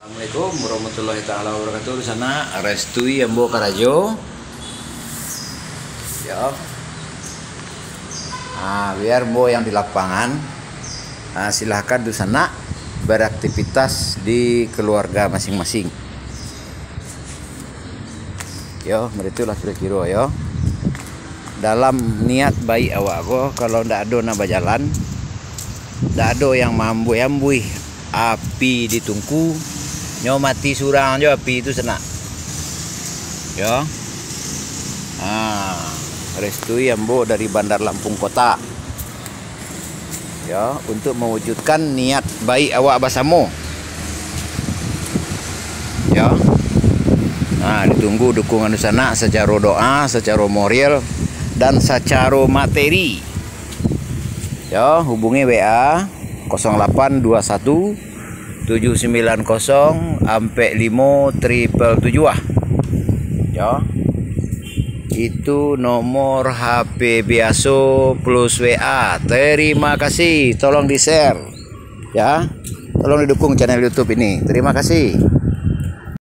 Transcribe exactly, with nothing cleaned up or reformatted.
Assalamualaikum warahmatullahi taala wabarakatuh. Di sana restui ambo karajo. Ya. Ah, biar ambo yang di lapangan. Ah, silahkan tu sanak beraktivitas di keluarga masing-masing. Yo, begitulah kiro-kiro yo. Dalam niat baik awak ko, kalau ndak ado nak bajalan, ndak ado yang maambuih-ambuih api di tungku, nyo mati surang jo api tu sanak. Yo. Ha, restui ambo dari Bandar Lampung Kota. Ya, untuk mewujudkan niat baik awak basamo. Ya. Nah, ditunggu dukungan dunsanak sacaro doa, sacaro moral, dan sacaro materi. Ya, hubungi W A kosong lapan dua satu tujuh sembilan kosong ampek limo triple tujuh ah. Ya. Itu nomor H P biaso plus W A. Terima kasih. Tolong di-share. Ya. Tolong didukung channel YouTube ini. Terima kasih.